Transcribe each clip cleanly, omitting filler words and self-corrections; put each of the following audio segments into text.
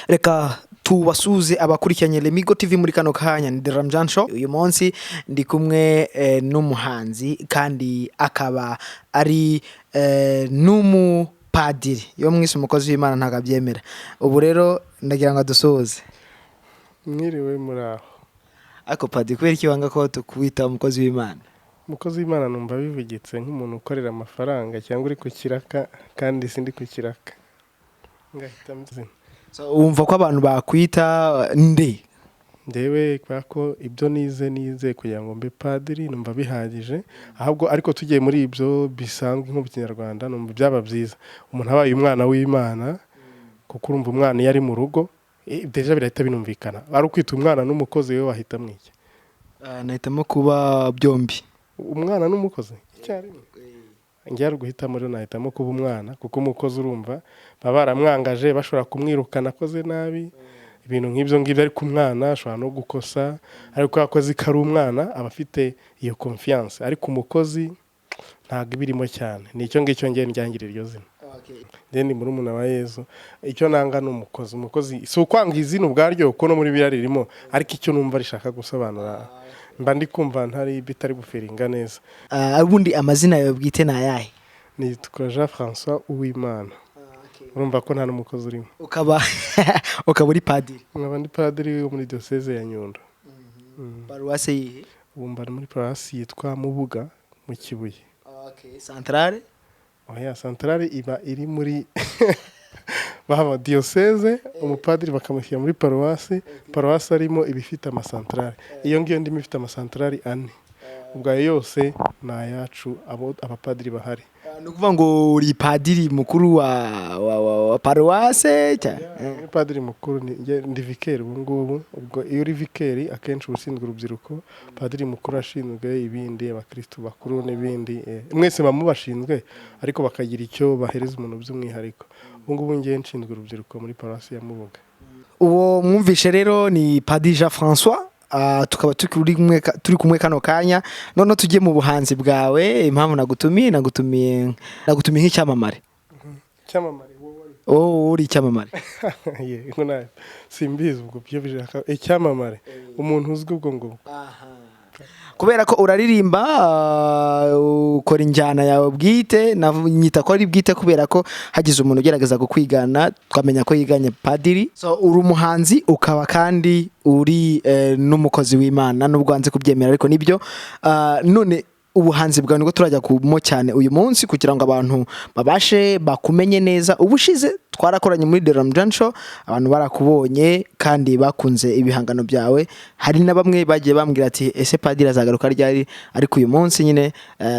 Reka tubasuze abakurikiranye Lemigo TV muri kano kanya. Ni The Ramjan Show. Uyu munsi ndi kumwe n'umuhanzi kandi akaba ari n'umupadiri. Iyo mwise umukozi w'Imana ntabwo abyemera. Ubu rero ndagira ngo adusuhuze. Mwiriwe, muraho. Ariko padiri, kubera iki wanga ko tukwita umukozi w'Imana? Umukozi w'Imana numva bivugitse nk'umuntu ukorera amafaranga cyangwa uri ku kiraka, kandi sindi ku kiraka, ngahitamo izina. So, wumva ko abantu bakwita nde? Ndewe kubera ko ibyo nize kugira ngo mbe padiri numva bihagije ahubwo. Ariko tugiye muri ibyo bisanzwe nko mu Kinyarwanda, numva byaba byiza umuntu abaye umwana w'Imana, kuko urumva umwana iyo ari mu rugo, déjà birahita binumvikana. Ari ukwita umwana n'umukozi, we wahitamo iki? Nahitamo kuba byombi. Umwana n'umukozi icyarimwe? Njye ari guhitamo rero, nahitamo kuba umwana, kuko umukozi urumva baba baramwangaje, bashobora kumwirukana akoze nabi, ibintu nk'ibyo ngibyo. Ariko umwana ashobora no gukosa, ariko iyo akoze ko ari umwana aba afite iyo confiance, ariko umukozi ntabwo iba irimo cyane. Ni icyo ngicyo ngiye ndyangira iryo zina. Njye ni murumuna wa Yezu. Icyo nanga ni umukozi. Umukozi si ukwanga izina ubwaryo, kuko no muri Bibiliya ririmo, ariko icyo numva rishaka gusobanura mba ndi kumva ntari bitari gufeelinga neza. Ubundi amazina yawe bwite ni ayahe? Nitwa Jean Francois Uwimana. Urumva ko nta n'umukozi urimo. Ukaba uri padiri? Nkaba ndi padiri wo muri diyoseze ya Nyundo. Paruwase yihe? Ubu mba muri paruwasi yitwa Mubuga mu Kibuye. Santarare? Oya, santarare iba iri muri baba diyoseze, umupadiri bakamushyira muri paruwasi. Paruwasi arimo iba ifite amasantarari. Iyo ngiyo ndimo ifite amasantarari ane. Ubwo ayo yose ni ayacu, abo abapadiri bahari. Ni ukuvuga ngo uri padiri mukuru wa paruwase? Ni padiri mukuru, ndi vikeri ubu ngubu. Ubwo iyo uri vikeri akenshi uba ushinzwe urubyiruko, padiri mukuru ashinzwe ibindi, abakirisitu bakuru n'ibindi. Mwese muba mubashinzwe, ariko bakagira icyo bahereza umuntu by'umwihariko. Ubu ngubu ngewe nshinzwe urubyiruko muri paruwasi ya Mubuga. Uwo mwumvishe rero ni Padiri Jean Francois. Tukaba turi kumwe kano kanya. Noneho tujye mu buhanzi bwawe. Impamvu nagutumiye nk'icyamamare. Icyamamare wowe? Wowe uri icyamamare. Yego, nawe simbizi ubwo byo bishaka icyamamare, umuntu uzwi ubwo ngubwo. Kubera ko uraririmba, ukora injyana yawe bwite. Nyita ko ari bwite kubera ko hagize umuntu ugerageza kukwigana twamenya ko yiganye padiri. So uri umuhanzi, ukaba kandi uri n'umukozi w'Imana, nubwo wanze kubyemera, ariko nibyo. None ubuhanzi bwawe nibwo turajya kumo cyane uyu munsi kugira ngo abantu babashe bakumenye neza. Ubushize twarakoranye muri The Ramjan Show, abantu barakubonye kandi bakunze ibihangano byawe. Hari na bamwe bagiye bambwira ati: "Ese padiri azagaruka ryari?" Ariko uyu munsi nyine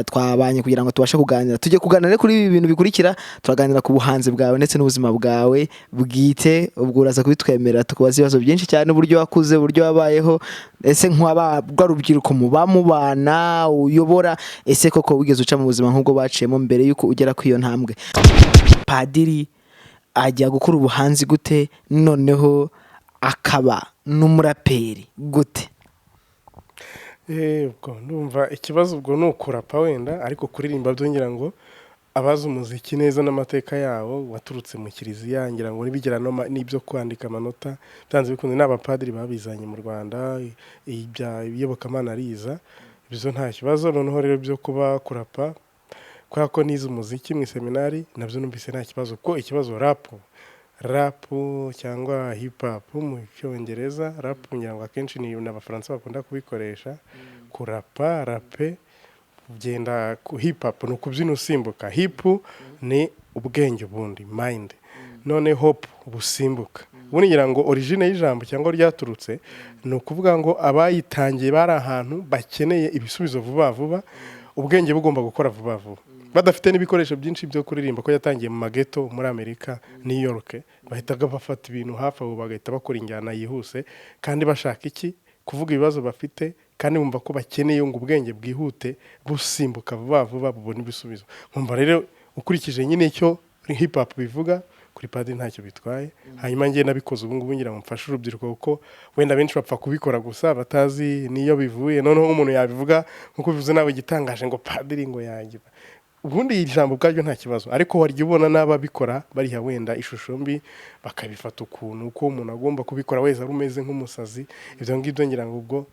twabanye kugira ngo tubashe kuganira. Tujye kuganira kuri ibi bintu bikurikira: turaganira ku buhanzi bwawe ndetse n'ubuzima bwawe bwite. Ubwo uraza kubitwemerera tukubaza ibibazo byinshi cyane: uburyo wakuze, uburyo wabayeho, ese nk'uwaba rwa rubyiruko muba mubana uyobora, ese koko wigeze uca mu buzima nk'ubwo baciyemo mbere y'uko ugera kuri iyo ntambwe? Padiri ajya gukora ubuhanzi gute, noneho akaba n'umuraperi gute? Ubwo ndumva ikibazo ubwo ni ukurapa wenda, ariko kuririmba byo ngira ngo abazi umuziki neza n'amateka yawo waturutse mu kiliziya, ngira ngo nibigera n'ibyo kwandika amanota, byanze bikunze ni abapadiri babizanye mu Rwanda. Ibya iyobokamana riza ibyo nta kibazo. Noneho rero byo kuba kurapa, kubera ko nize umuziki mu iseminari, nabyo numvise nta kibazo, kuko ikibazo rap cyangwa hip hop mu Cyongereza, rap ngira ngo akenshi ni n'Abafaransa bakunda kubikoresha, kurapa, rapper, kugenda ku hip hop ni ukubyina usimbuka. Hip ni ubwenge ubundi, mind, none hop busimbuka. Ubundi ngira ngo origine y'ijambo cyangwa ryaturutse, ni ukuvuga ngo abayitangiye bari ahantu bakeneye ibisubizo vuba vuba, ubwenge bugomba gukora vuba vuba, badafite n'ibikoresho byinshi byo kuririmba, ko yatangiye mu mageto muri Amerika, New York. Bahitaga bafata ibintu hafi aho, bagahita bakora injyana yihuse, kandi bashaka iki? Kuvuga ibibazo bafite, kandi bumva ko bakeneye ngo ubwenge bwihute busimbuka vuba vuba bubone ibisubizo. Nkumva rero ukurikije nyine icyo hip hop bivuga, kuri padiri ntacyo bitwaye. Hanyuma njye nabikoze ubu ngubu ngira ngo mfashe urubyiruko, kuko wenda benshi bapfa kubikora gusa batazi n'iyo bivuye. Noneho umuntu yabivuga nk'uko bivuze nawe, igitangaje ngo padiri ngo yagira Ubundi iri jambo ubwaryo nta kibazo, ariko warya ubona n'ababikora bariha wenda ishusho mbi, bakabifata ukuntu uko umuntu agomba kubikora wese ari umeze nk'umusazi. Ibyo ngibyo ngira ngo ubwo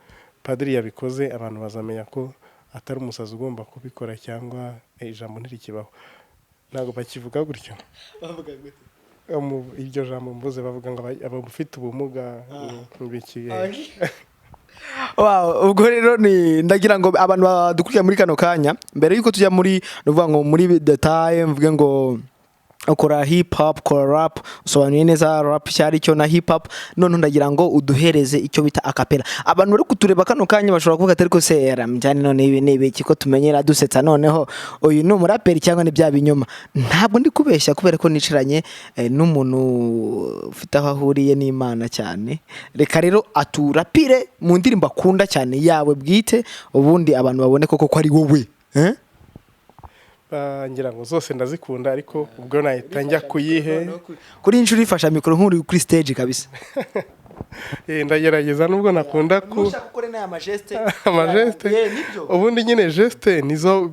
padiri yabikoze, abantu bazamenya ko atari umusazi ugomba kubikora, cyangwa ijambo ntirikibaho, ntabwo bakivuga gutyo. Bavuga gute? Iryo jambo mvuze, bavuga ngo abafite ubumuga biki. Wow, ubwo rero ni ndagira ngo abantu badukurikira muri kano kanya, mbere yuko tujya muri, nuvuga ngo muri détail, mvuge ngo ukora hip hop, ukora rap, usobanuye neza rap icyo ari cyo na hip hop. None ndagira ngo uduhereze icyo bita acapella. Abantu bari kutureba kano kanya bashobora kuvuga ati: "Ariko se Ramjaane, none ibi ni ibiki ko tumenyera dusetsa? Noneho uyu ni umuraperi cyangwa ni bya binyoma?" Ntabwo ndi kubeshya, kubera ko nicaranye n'umuntu ufite aho ahuriye n'Imana cyane. Reka rero aturapire mu ndirimbo akunda cyane yawe bwite, ubundi abantu babone koko ko ari wowe, eh? Ah, ngira ngo zose ndazikunda, ariko ubwo nahita njya kuyihe? Kuri iyi nshuro ifasha mikoro nk'uri kuri stage kabisa. Ndagerageza nubwo nakunda ku Nushaka ukore n'aya mageste. Amageste. Nibyo. Ubundi nyine geste nizo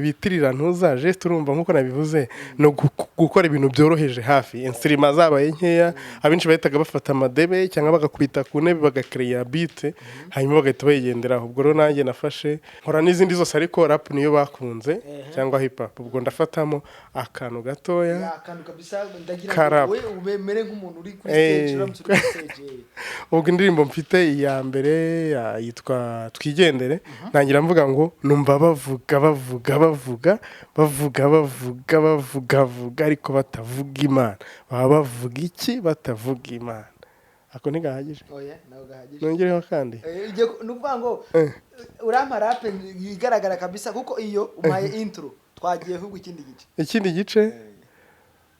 bitirira ntuza geste. Urumva, nkuko nabivuze, no gukora ibintu byoroheje hafi, instruments zabaye nkeya, abenshi bahitaga bafata amadebe cyangwa bagakubita ku ntebe, bagakereya beat, hanyuma bagahita bayigenderaho. Ubwo rero nanjye nafashe nkora n'izindi zose, ariko rap niyo bakunze cyangwa hip hop. Ubwo ndafatamo akantu gatoya. Akantu kabisa, ndagira Ka rap. ngo wowe ubemere nk'umuntu uri kuri stage, uramutse uri kuri stage. Ubwo indirimbo mfite iya mbere yitwa "Twigendere". Ntangira mvuga ngo: "Numva bavuga bavuga bavuga bavuga bavuga bavuga bavuga, ariko batavuga Imana. Baba bavuga iki batavuga Imana?" Ako ntigahagije? Oya, ntabwo gahagije. Nongereho kandi? Ni ukuvuga ngo urampa rap igaragara kabisa, kuko iyo umpaye intro twagiye ahubwo ikindi gice. Ikindi gice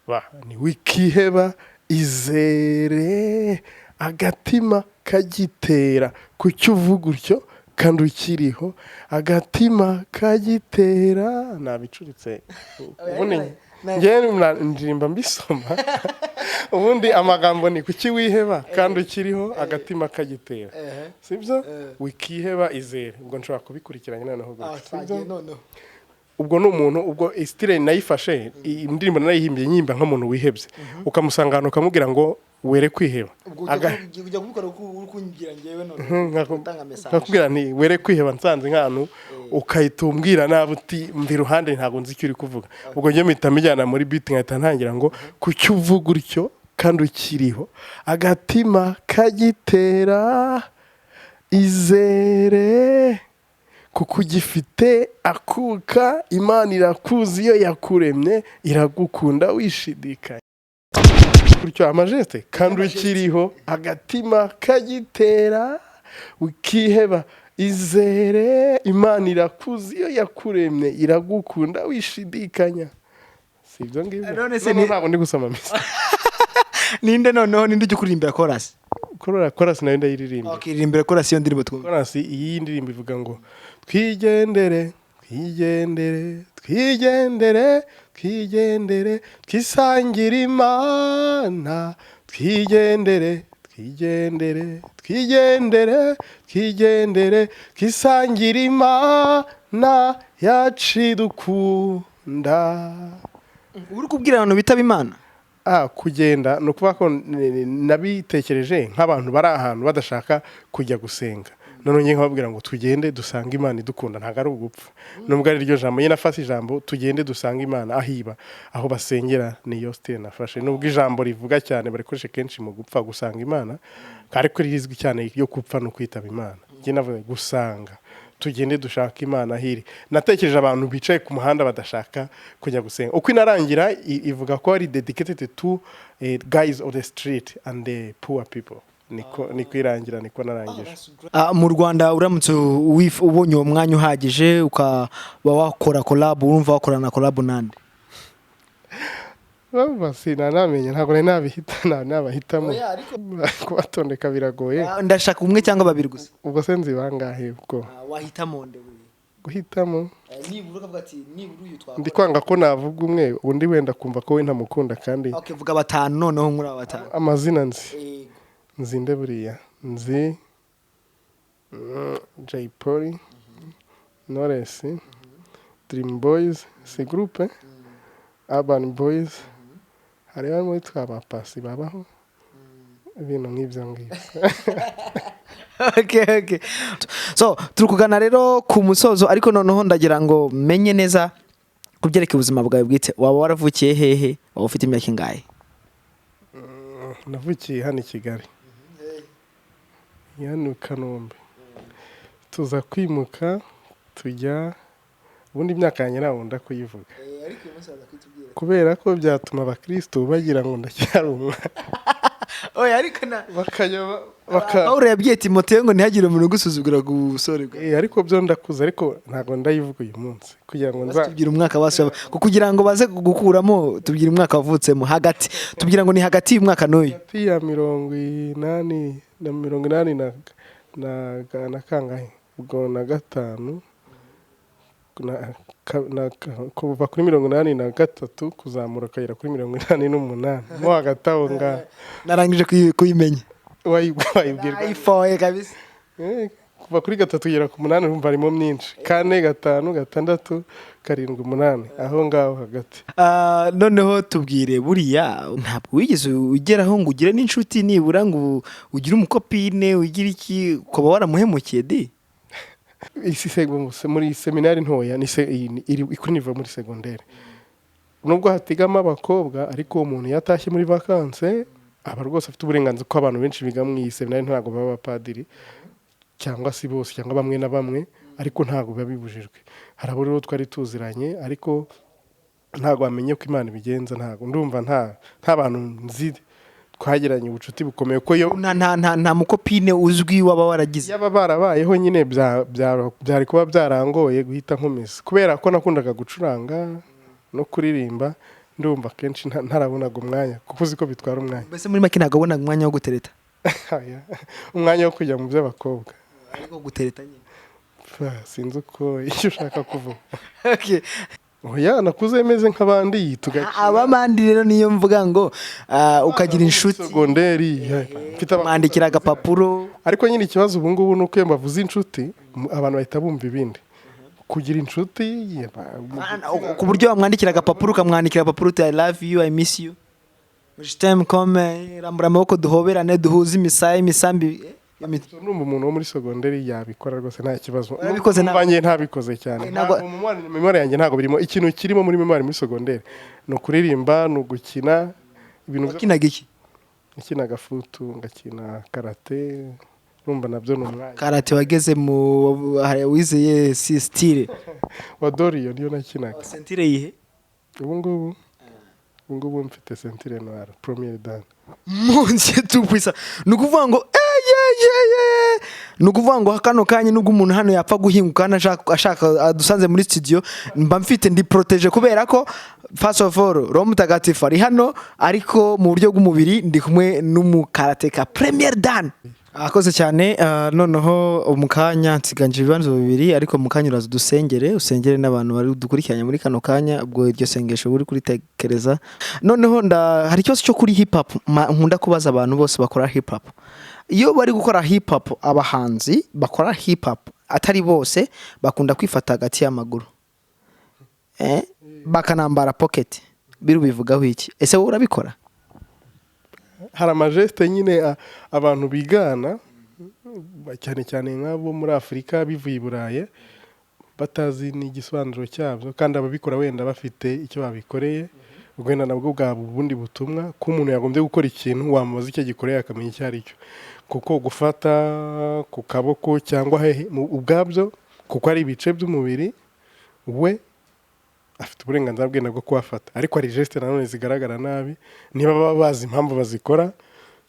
ba ni: "Wikiheba, izere, agatima kagitera. Kuki uvuga utyo kandi ukiriho? Agatima kagitera." Nabicuritse ubundi. Njyewe ndirimba mbisoma. Ubundi amagambo ni: "Kuki wiheba kandi ukiriho? Agatima kagitera." Sibyo? "Wikiheba, izere." Ubwo nshobora kubikurikiranya noneho gutya, sibyo? Twagiye noneho. Ubwo ni umuntu, ubwo style nayifashe, iyi ndirimbo narayihimbye nyimba nk'umuntu wihebye, ukamusanga ahantu ukamubwira ngo were kwiheba. Ubwo ujya kubikora uko uri kumbwira njyewe none, gutanga message. Nkakubwira nti: "Were kwiheba." Nsanze nk'ahantu ukahita umbwira nabi uti: "Mva iruhande, ntabwo nzi icyo uri kuvuga." Ubwo njye mpita mbijyana muri beat, nkahita ntangira ngo: "Kuki uvuga utyo kandi ukiriho? Agatima kagitera, izere, kuko ugifite akuka. Imana irakuzi iyo yakuremye, iragukunda wishidikanya." Gutyo amageste: "Kandi ukiriho, agatima kagitera, ukiheba, izere, Imana irakuzi iyo yakuremye, iragukunda wishidikanya." Si ibyo ngibyo? None se Noneho ntabwo ndi gusoma misa. Ninde noneho, ninde ujya kuririmbira chorus? Korora chorus nayo ndayiririmba. Okay, ririmbira chorus iyo ndirimbo twumva. Chorus iyi ndirimbo ivuga ngo: "Twigendere, twigendere, twigendere, twigendere, twisangire Imana. Twigendere, twigendere, twigendere, twigendere, twisangire Imana yacu idukunda." Uri kubwira abantu bitaba Imana? Ah, kugenda ni ukuvuga ko nabitekereje nk'abantu bari ahantu badashaka kujya gusenga, none njye nkababwira ngo tugende dusange Imana idukunda. Ntabwo ari ugupfa, nubwo ari ryo jambo nyine. Nafashe ijambo "tugende dusange Imana aho iba", aho basengera. Niyo style nafashe, nubwo ijambo rivuga cyane barikoresha kenshi mu gupfa, gusanga Imana, ariko rizwi cyane yo gupfa no kwitaba Imana. Njye navuze gusanga, tugende dushaka Imana aho iri. Natekereje abantu bicaye ku muhanda badashaka kujya gusenga. Uko inarangira ivuga ko ari dedicated to guys of the street and the poor people. Niko irangira, niko narangije. Ah, mu Rwanda uramutse ubonye uwo mwanya uhagije ukaba wakora collab, urumva wakorana na collab nande? Baba sinanamenye, ntabwo nari nabihita nabahitamo, kubatondeka biragoye. Ah, ndashaka umwe cyangwa babiri gusa. Ubwo se nzi bangahe ubwo? Ah, wahitamo nde we? Guhitamo? Nibura ukavuga ati nibura uyu twakora. Ndi kwanga ko navuga umwe, undi wenda kumva ko we ntamukunda kandi. Okay, vuga batanu noneho muri aba batanu. Amazina nzi? Yego. Nzi nde buriya? Nzi Jay Polly, Knowless, Dream Boys si groupe, Urban Boys, hari bamwe twa ba Pasi babaho, ibintu nk'ibyo ngibyo. Okay. So turi kugana rero ku musozo, ariko noneho ndagira ngo menye neza ku byerekeye ubuzima bwawe bwite. Waba waravukiye hehe? Waba ufite imyaka ingahe? Navukiye hano i Kigali, hano i Kanombe, tuza kwimuka tujya. Ubundi imyaka yanjye ntabwo ndakuyivuga kubera ko byatuma abakirisitu bagira ngo ndacyari umwana. Oya, ariko na bakajya baka Pawulo yabwiye Timoteyo ngo ntihagire umuntu ugusuzugura ku busore bwawe. Ariko byo ndakuze, ariko ntabwo ndayivuga uyu munsi kugira ngo nza Tubwira umwaka basi, kugira ngo baze gukuramo. Tubwira umwaka wavutsemo hagati, tubwira ngo ni hagati y'umwaka n'uyu. Hagati ya 80 na 80 na kangahe ubwo, na gatanu kuva kuri 83 kuzamura ukagera kuri 88, mo hagati aho ngaho. Narangije kuyimenya. Wayibwirwa. Ifoye kabisa. Kuva kuri gatatu kugera ku munani, urumva harimo myinshi: kane, gatanu, gatandatu, karindwi, umunani, aho ngaho hagati. Ah, noneho tubwire, buriya ntabwo wigeze ugeraho ngo ugire n'inshuti, nibura ngo ugire umucopine, ugire iki, ukaba waramuhemukiye di? Isi muri seminari ntoya ni iri kuri niveau muri segondere, nubwo hatigamo abakobwa, ariko uwo muntu iyo atashye muri vacances aba rwose afite uburenganzira, kuko abantu benshi biga mu iyi seminari ntabwo baba abapadiri, cyangwa se bose, cyangwa bamwe na bamwe, ariko ntabwo biba bibujijwe. Hari abo rero twari tuziranye, ariko ntabwo wamenye ko Imana ibigenza. Ntabwo ndumva nta bantu nzi twagiranye ubucuti bukomeye ko iyo Nta mucopine uzwi waba waragize? Yaba barabayeho nyine, byari kuba byarangoye guhita nkomeza, kubera ko nakundaga gucuranga no kuririmba. Ndumva akenshi ntarabonaga umwanya, kuko uzi ko bitwara umwanya. Mbese muri make ntabwo wabonaga umwanya wo gutereta? Oya, umwanya wo kujya mu by'abakobwa. Ariko gutereta nyine. Pfa, sinzi uko icyo ushaka kuvuga. Okay. Oya, nakuze meze nk'abandi, tugakina. Abamandi rero niyo mvuga ngo ukagira inshuti. Segonderi mfite mwandikira agapapuro. Ariko nyine ikibazo ubu ngubu ni uko iyo mbavuze inshuti, abantu bahita bumva ibindi. Kugira inshuti Ku buryo wamwandikira agapapuro, ukamwandikira agapapuro uti "I love you, I miss you, je t'aime", comme rambura amaboko duhoberane, duhuze imisaya, imisambi Ndumva umuntu wo muri segonderi yabikora rwose, nta kibazo. Warabikoze nawe? Numva njye ntabikoze cyane. Ntabwo- Ntabwo mu mémoire yanjye ntabwo birimo. Ikintu kirimo muri mémoire muri segonderi ni ukuririmba, ni ugukina ibintu Wakinaga iki? Nakinaga foot, ngakina karate. Urumva nabyo ni umwanya. Karate wageze mu hari wizeye si style? Wa Doriyo niyo nakinaga. Ceinture yihe? Ubu ngubu mfite ceinture noire première dan. Munsi tupwisa, ni ukuvuga ngo ye, ni ukuvuga ngo kano kanya nubwo umuntu hano yapfa guhinguka hano ashaka adusanze muri studio, mba mfite ndi protégé, kubera ko first of all Roho Mutagatifu ari hano, ariko mu buryo bw'umubiri ndi kumwe n'umukarateka première dan. Akoze cyane. Noneho mu kanya nsiganje ibibazo bibiri, ariko mu kanya uraza udusengere, usengere n'abantu bari dukurikiranye muri kano kanya. Ubwo iryo sengesho uri kuritekereza. Noneho hari ikibazo cyo kuri hip hop nkunda kubaza abantu bose bakora hip hop. Iyo bari gukora hip hop, abahanzi bakora hip hop atari bose bakunda kwifata hagati y'amaguru, bakanambara pocket. Biri bivugaho iki? Ese wowe urabikora? Hari amagestes nyine abantu bigana, cyane cyane nk'abo muri Afurika bivuye i Burayi, batazi n'igisobanuro cyabyo, kandi ababikora wenda bafite icyo babikoreye. Ubwo wenda nabwo bwaba ubundi butumwa, ko umuntu yagombye gukora ikintu wamubaza icyo gikoreye akamenya icyo ari cyo, kuko gufata ku kaboko cyangwa hehe ubwabyo, kuko ari ibice by'umubiri we, afite uburenganzira bwe nabwo kuhafata. Ariko hari gestes nanone zigaragara nabi. Niba baba bazi impamvu bazikora,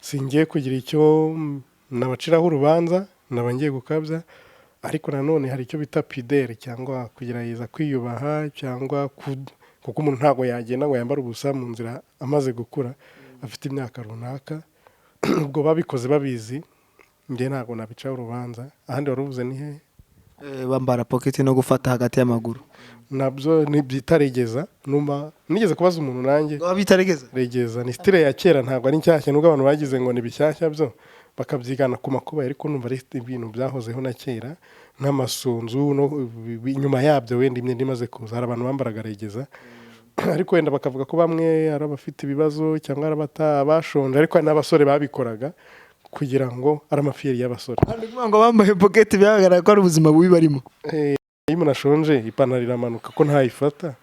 singiye kugira icyo nabaciraho urubanza, naba ngiye gukabya. Ariko nanone hari icyo bita pudeur, cyangwa kugerageza kwiyubaha, cyangwa kuko umuntu ntabwo yagenda ngo yambare ubusa mu nzira amaze gukura, afite imyaka runaka. Ubwo babikoze babizi, njye ntabwo nabicaho urubanza. Ahandi wari uvuze ni hehe? Bambara pocket no gufata hagati y'amaguru. Nabyo byitaregeza. Numva nigeze kubaza umuntu nanjye. Ngo bitaregeza? Regeza ni style ya kera, ntabwo ari nshyashya, nubwo abantu bagize ngo ni bishyashya. Byo Bakabyigana ku makuba, ariko numva ari ibintu byahozeho na kera, nk'amasunzu no nyuma yabyo wenda imyenda imaze kuza, hari abantu bambaraga regeza, ariko wenda bakavuga ko bamwe ari abafite ibibazo cyangwa ari bashonje, ariko hari n'abasore babikoraga kugira ngo ari amafiyeri y'abasore. Ni ukuvuga ngo bambaye pocket byagaragara ko ari ubuzima bubi barimo. Iyo umuntu ashonje ipantaro iramanuka ko ntayifata.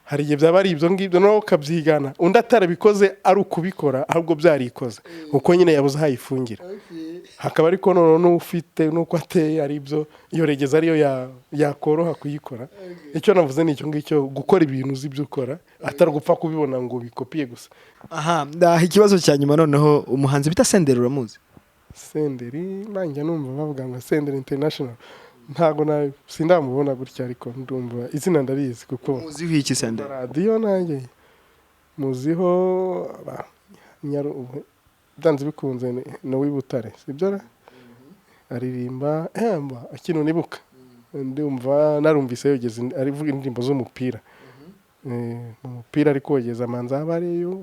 Hari igihe byaba ari ibyo ngibyo, nawe ukabyigana undi atarabikoze ari ukubikora, ahubwo byarikoze kuko nyine yabuze aho ayifungira. Hakaba ariko noneho n'ufite n'uko ateye, ari byo iyo regeza ariyo yakoroha kuyikora. Icyo navuze ni icyo ngicyo, gukora ibintu uzi ibyo ukora, atari gupfa kubibona ngo ubikopiye gusa. Aha ndaha ikibazo cya nyuma noneho. Umuhanzi bita Senderi uramuzi? Senderi nanjye numva bavuga ngo Senderi International, ntabwo na sindamubona gutya, ariko ndumva izina ndarizi kuko Muziho iki Senderi? Radiyo nanjye muziho byanze bikunze ni uw'i Butare, sibyo ra? Aririmba emba ikintu nibuka, ndumva narumvise yogeza arivuga indirimbo z'umupira. Mu mupira ariko kogeza amanza aba ariyo,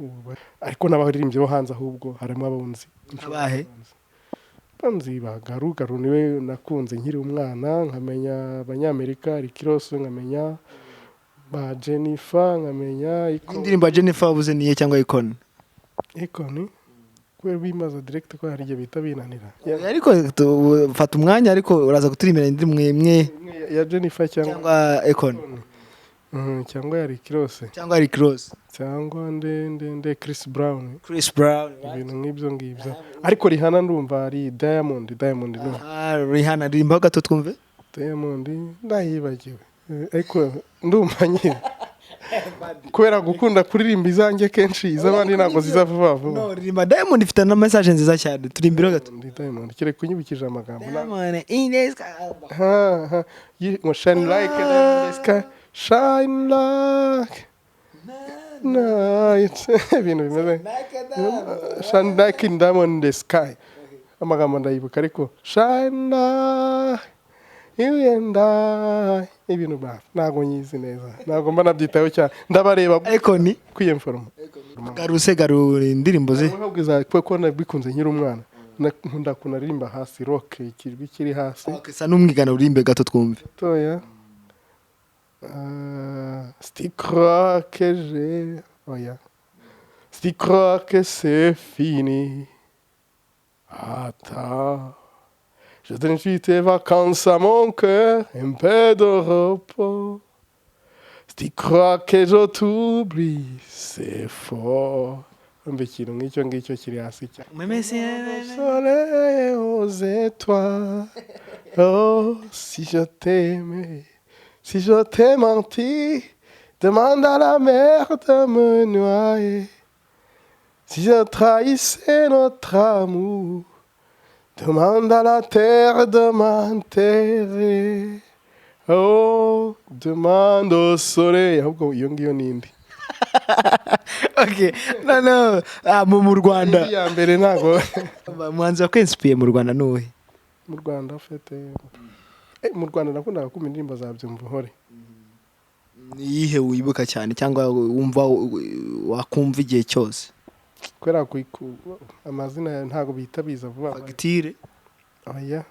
ariko n'abaririmbyi bo hanze ahubwo harimo abunzi. Abahe? Nzi ba Garu. Garu niwe nakunze nkiri umwana, nkamenya Abanyamerika, Rick Ross, nkamenya ba Jennifer, nkamenya Iko. Indirimbo ya Jennifer wabuze niye cyangwa Icon? Akon kubera bimaza direct ko hari igihe bihita binanira. Ariko fata umwanya, ariko uraza kuturimira indirimbo imwe. Ya Jennifer cyangwa Cyangwa Akon. Cyangwa ya Rick Ross. Cyangwa Rick Ross. Cyangwa nde nde nde, Chris Brown. Chris Brown. Ibintu nk'ibyo ngibyo, ariko Rihanna ndumva ari Diamond, Diamond no. Ah, Rihanna, ririmbaho gato twumve. Diamond ndayibagiwe. Ariko ndumva nyine kubera gukunda kuririmba izanjye kenshi, iz'abandi ntabwo ziza vuba vuba. No, ririmba Diamond, ifite na message nziza cyane, turimbiraho gato. Ndi Diamond kereka unyibukije amagambo Diamond in the sky. Ha ha. Ngo shine like a diamond in the sky, shine like night, ibintu bimeze shine like in diamond in the sky. Amagambo ndayibuka, ariko shine like you and I, ibintu ba ntabwo nyizi neza, ntabwo mba nabyitayeho cyane, ndabareba. Ariko ni Kwiyemforoma. Garuse, garura indirimbo ze. Nkabwiza kuko nabikunze nkiri umwana. Nkunda kunaririmba hasi, rock, ikijwi kiri hasi. Okay, sa n'umwigana uririmbe gato twumve. Toya. Si tu crois que j'ai, oya, si tu crois que c'est fini, attends, je donne tes vacances à mon cœur, un peu de repos. Si tu crois que je t'oublie, c'est faux. Umva ikintu nk'icyo ngicyo kiri hasi cyane. Soleil aux étoiles, oh, si je t'aimais, si je t'ai menti, demande à la mer de me noyer. Si je trahissais notre amour, demande à la terre de m'enterrer. Oh, demande au soleil. Ahubwo iyo ngiyo ni indi. Okay, no, mu Rwanda. Indi ya mbere ntabwo. Umuhanzi wakwinspiye mu Rwanda ni uwuhe? Mu Rwanda ufite, mu Rwanda nakundaga kumva indirimbo za Byumvuhore. Ni iyihe wibuka cyane cyangwa wumva wakumva igihe cyose? Kubera amazina yayo ntabwo bihita biza vuba. Fagitire? Oya.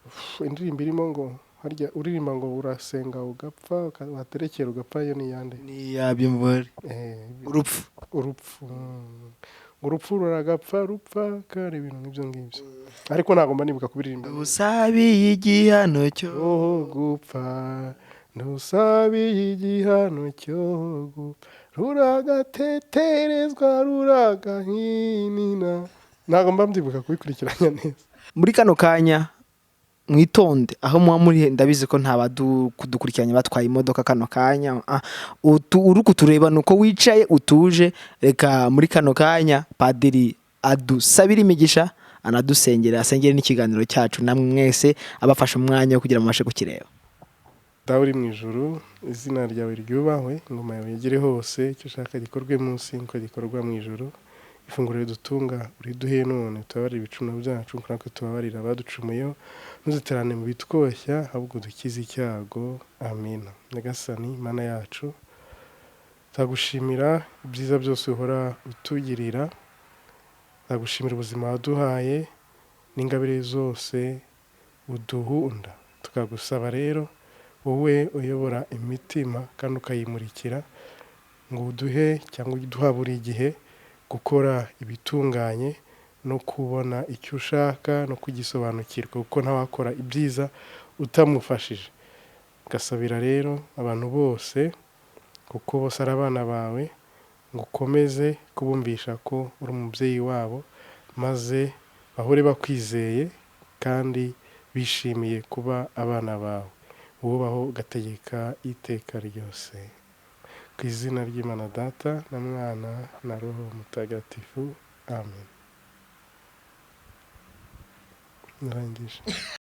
Uf, indirimbo irimo ngo harya uririmba ngo urasenga ugapfa, waterekera ugapfa, iyo ni iyande? Ni iya Byumvuhore. Urupfu. Urupfu. Urupfu ruragapfa rupfa kare, ibintu nk'ibyo ngibyo, ariko ntabwo mba nibuka kubiririmba. Usabiye igihano cyo cyo gupfa, ntusabiye igihano cyo gupfa, ruragateterezwa ruragahinina. Ntabwo mba mbyibuka kubikurikiranya neza. Muri kano kanya mwitonde aho muba muri, ndabizi ko nta badukurikiranye batwaye imodoka kano kanya. Uri kutureba ni uko wicaye utuje. Reka muri kano kanya padiri adusabire imigisha, anadusengera, asengere n'ikiganiro cyacu, namwe mwese abafashe umwanya wo kugira ngo mubashe kukireba. Dawe uri mu ijuru, izina ryawe ryubahwe, ingoma yawe yegere hose, icyo ushaka gikorwe munsi nk'uko gikorwa mu ijuru. Ifunguro ridutunga uriduhe none, tubabarire ibicumuro byacu nk'uko natwe tubabarira abaducumuyeho, ntuduterane mu bitwoshya, ahubwo dukize icyago. Amina. Nyagasani Mana yacu, turagushimira ibyiza byose uhora utugirira. Ndagushimira ubuzima waduhaye n'ingabire zose uduhunda. Tukagusaba rero wowe uyobora imitima kandi ukayimurikira, ngo uduhe cyangwa uduha buri gihe gukora ibitunganye no kubona icyo ushaka no kugisobanukirwa, kuko ntawakora ibyiza utamufashije. Gasabira rero abantu bose, kuko bose ari abana bawe, ngo ukomeze kubumvisha ko uri umubyeyi wabo, maze bahore bakwizeye kandi bishimiye kuba abana bawe. Wubaho ugategeka iteka ryose. Ku izina ry'Imana Data na Mwana na Roho Mutagatifu. Amen. Narangije.